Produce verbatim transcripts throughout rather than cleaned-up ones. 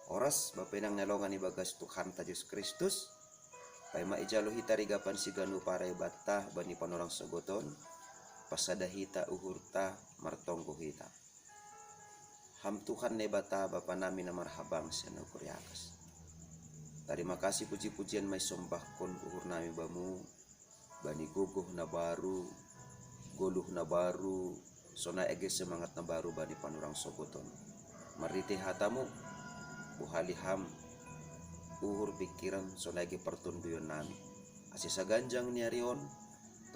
Oras bapenang nelongan ibagas Tuhan ta Jesus Kristus. Paima ijalo hita rigapan siganu parebatta bani panorang sogoton, pasada hita uhurta, martonggo hita. Ham Tuhan Naibata Bapa nami na marhabang senogoriakas. Tarima kasih puji-pujian mai sombahkon uhur nami bamu, bani gogoh na baru, goluh na baru, sonai age semangat na baru bani panorang sogoton. Marite hatamu, buhali ham, uhur pikiran sonai age partonduyon nami. Ase saganjang ni ari on,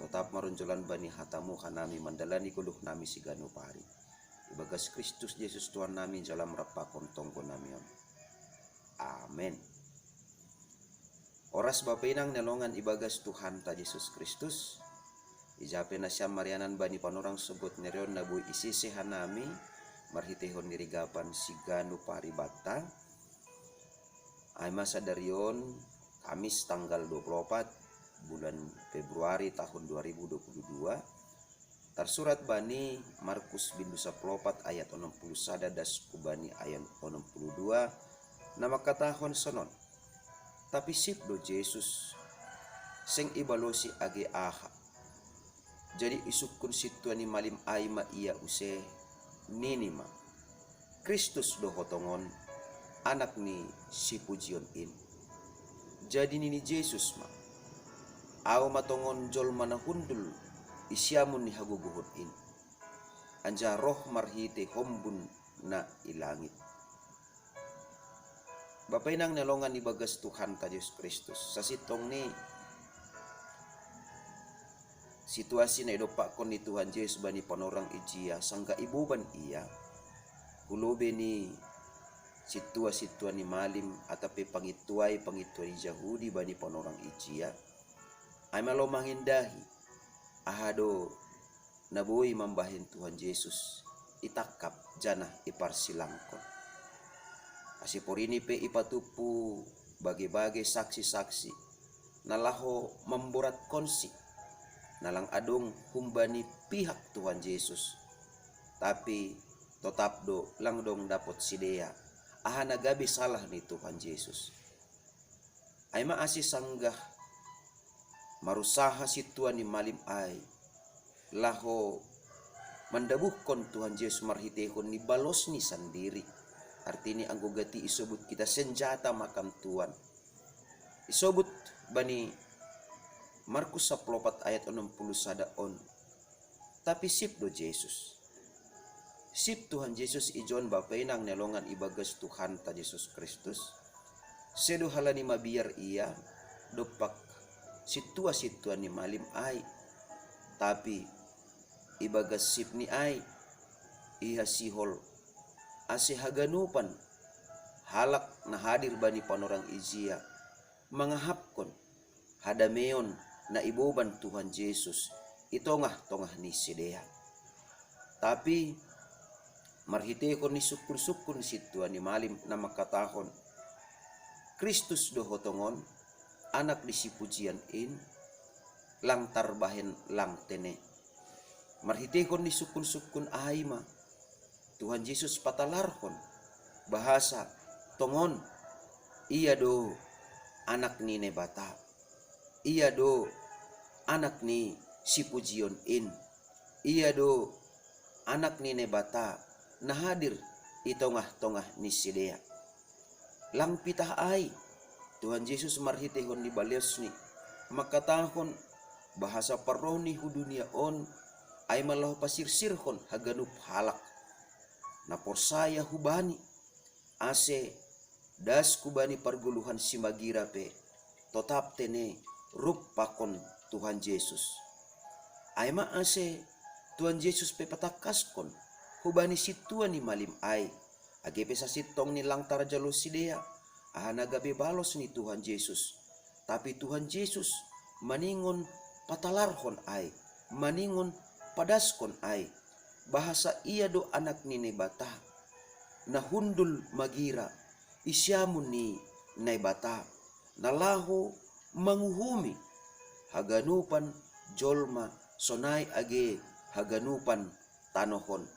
totap maronjolan bani hatamu hanami mandalani goluh nami siganu pari. Ibagas Kristus Jesus Tuhan nami jalam rapakon tonggo nami on. Amen. Oras bapenang nelongan ibagas Tuhan ta Jesus Kristus. Ijape nasiam marianan bani panorang sogot nereon na bui isise hanami, marhitehon nirigapan siganu paribatta. Ai masa darion Kamis tanggal dua puluh empat bulan Februari tahun dua ribu dua puluh dua. Tarsurat bani Markus bindu saplopat ayat onom puluh sada das ku bani ayat onom puluh dua, na mangkatahon sonon. Tapi sip do Jesus, seng ibalosi age aha. Jadi isukkun sintua ni malim ai ma ia use, nini ma, Kristus do ho tongon, anak ni sipujion in. Jadi nini Jesus ma, au ma tongon jolma na hundul i siamun ni hagogohon in, anjaha roh marhite hombun na i langit. Bapenang nelongan ibagas Tuhan ta Jesus Kristus. Sasintong ni situasi na idompakkon ni Tuhan Jesus bani panorang ijia sangga iboban ia, hulobe ni sintua-sintua ni malim atape pangintuai-pangintua ni Jahudi bani panorang ijia, ai ma laho mangindahi aha do na boi mambahen Tuhan Jesus itangkap janah iparsilangkon. Ase porini pe ipatumpu bage-bage saksi-saksi na laho mamboratkonsi, na lang adong humbani pihak Tuhan Jesus, tapi totap do lang dong dapot sidea aha na gabe salah ni Tuhan Jesus. Ai ma ase sanggah marusaha sintua ni malim ai laho mandabuhkon Tuhan Jesus marhitehon ni balosni sandiri. Artini anggo gati isobut kita senjata makan Tuhan. Isobut bani Markus saplopat ayat onom puluh sada on. Tapi sip do Jesus. Sip Tuhan Jesus ijon bapenang nelongan ibagas Tuhan ta Jesus Kristus. Sedo halani mabiar ia dompak sintua-sintua ni malim ai. Tapi ibagas sip ni ai, ihasihol ase haganupan halak na hadir bani panorang ijia mangahapkon hadameon na iboban Tuhan Jesus i tongah-tongah ni sidea. Tapi marhitehon ni sungkun-sungkun sintua ni malim na mangkatahon, Kristus do ho tongon, anak ni sipujian in, lang tarbahen lang tene. Marhitehon ni sungkun-sungkun ai ma Tuhan Jesus patalarhon bahasa tongon ia do anak ni Naibata. Ia do anak ni sipujion in. Ia do anak ni Naibata na hadir i tongah-tongah ni sidea. Lang pitah ai, Tuhan Jesus marhitehon ni balosni mangkatahon bahasa parrohni hu dunia on ai ma laho pasirsirhon haganup halak na porsaya hu Bani, ase das hu Bani pargoluhan simagira pe totap tene rap pakon Tuhan Jesus. Ai ma ase Tuhan Jesus pe patangkaskon hu Bani sintua ni malim ai, age pe sasintong ni lang tarjalo sidea aha na gabe balos ni Tuhan Jesus. Tapi Tuhan Jesus maningon patalarhon ai, maningon padaskon ai bahasa ia do anak ni Naibata, na hundul magira i siamun ni Naibata, na laho manguhumi haganupan jolma sonai age haganupan tanoh on.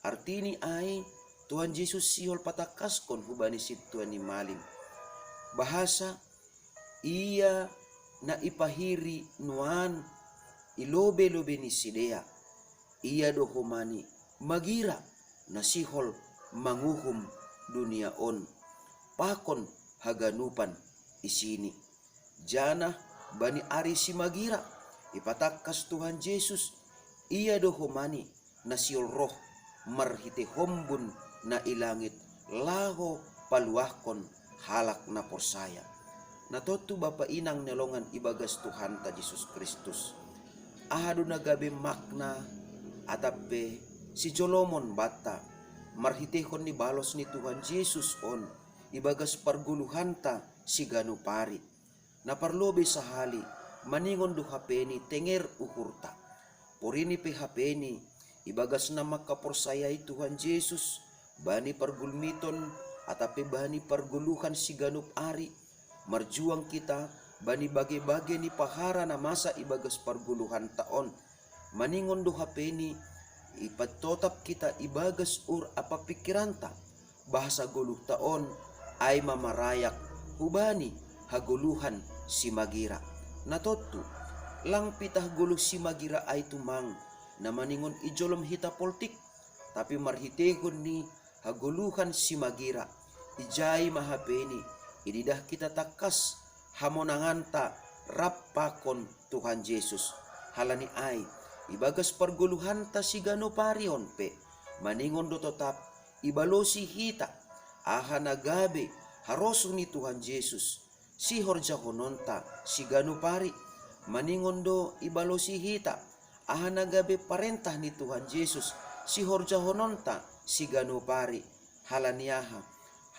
Artini ai, Tuhan Jesus sihol patakaskon hubani sintua ni malim. Bahasa ia na ipahiri nuan i lobe-lobe ni sidea. Ia do homani magira na sihol manguhum dunia on pakon haganupan isini. Janah bani ari simagira ipatangkas Tuhan Jesus, ia do homani na sihol roh marhitei hombun na i langit laho paluahkon halak na porsaya. Na tontu bapa inang ni longan ibagas Tuhanta Jesus Kristus. Aha do na gabe makna atap pe sijolomon banta marhiteihon ni balos ni Tuhan Jesus on ibagas pargoluhanta siganup ari. Na parlobei sahali, maningon do hapeni tenger uhurta. Porini pe hapeni ibagas na mangkaporsayai Tuhan Jesus bani pargulmiton atap pe bani pargoluhan siganup ari. Marjuang kita bani bage-bage ni pahara na masa ibagas pargoluhanta on. Maningon do hapeni ipatotap kita ibagas uhur ampa pikiranta, bahasa goluhta on ai ma marayak hubani hagoluhan simagira. Na tontu, lang pitah goluh simagira ai tumang na maningon ijolom hita poltik, tapi marhiteihon ni hagoluhan simagira, ijai ma hapeni ididah kita tangkas hamonanganta rap pakon Tuhan Jesus. Halani ai, ibagas pargoluhanta siganup ari on pe, maningon do totap ibalosi hita aha na gabe harosuh ni Tuhan Jesus sihorjahononta siganup ari. Maningon do ibalosi hita aha na gabe parentah ni Tuhan Jesus sihorjahononta siganup ari. Halani aha?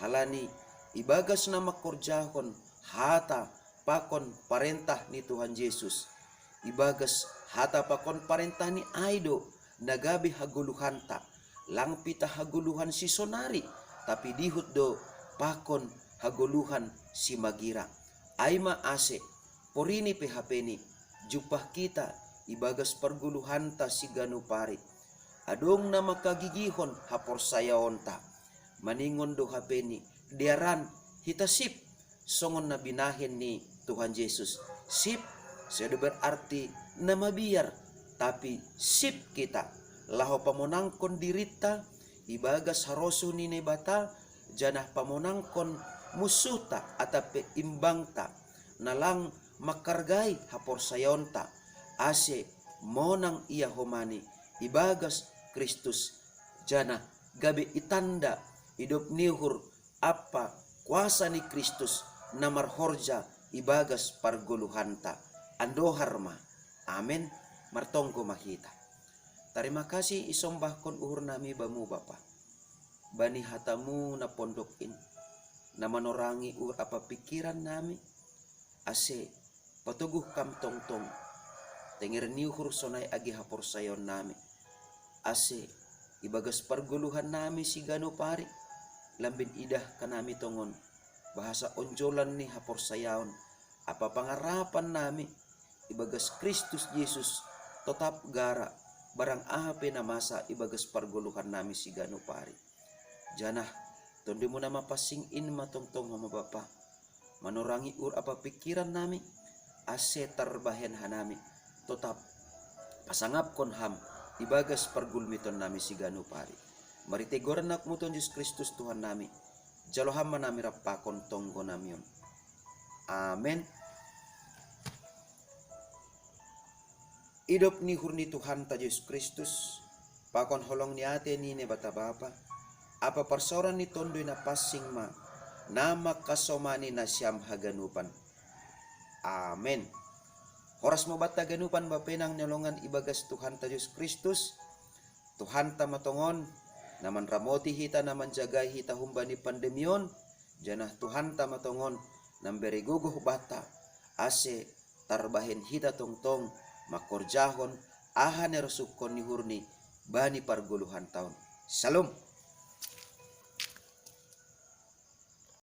Halani ibagas na mangkorjahon hata pakon parentah ni Tuhan Jesus, ibagas hata pakon parentahni ai do na gabe hagoluhanta. Lang pitah hagoluhan sisonari, tapi dihut do pakon hagoluhan simagira. Ai ma ase, porini pe hapeni jumpah kita ibagas pargoluhanta siganup ari. Adong na mangkagigihon haporsayaonta. Maningon do hapeni, dearan hita sip, songon na binahen ni Tuhan Jesus. Sip sedo berarti na mabiar, tapi sip kita laho pamonangkon dirinta ibagas harosuh ni Naibata, janah pamonangkon munsuhta atap pe imbangta na lang manghargai haporsayaonta, ase monang ia homani ibagas Kristus, janah gabe itanda idop ni uhur ampa kuasa ni Kristus na marhorja ibagas pargoluhanta. Andohar ma. Amen. Martonggo ma hita. Tarima kasih isombahkon uhur nami Bamu Bapa, bani hatamu na pondok in, na manorangi uhur ampa pikiran nami, ase patoguh Kam tongtong tenger ni uhur sonai age haporsayaon nami, ase ibagas pargoluhan nami siganup ari, lambin idah hanami tongon bahasa onjolan ni haporsayaon ampa pangarapan nami ibagas Kristus Jesus totap gara barang aha pe na masa ibagas pargoluhan nami siganup ari. Janah Tondumu na mapansing in ma tongtong Ho ma Bapa, manorangi uhur ampa pikiran nami, ase tarbahen hanami totap pasangapkon Ham ibagas pargulmiton nami siganup ari. Marhitei goran Anakmu Tuhan Jesus Kristus Tuhan nami, jalo Ham ma nami rap pakon tonggo nami on. Amen. Idop ni uhur ni Tuhanta Jesus Kristus, pakon holong ni atei ni Naibata Bapa, ampa parsaoran ni Tonduy Napansing ma na mangkasomani nasiam haganupan. Amen. Horas ma banta haganupan bapa inang ni longan ibagas Tuhanta Jesus Kristus. Tuhanta ma tongon na manramoti hita, na manjagai hita humbani pandemi on, janah Tuhanta ma tongon na mambere gogoh banta, ase tarbahen hita tongtong mangkorjahon aha na irosuhkon ni uhurNi bani pargoluhanta on. Shalom.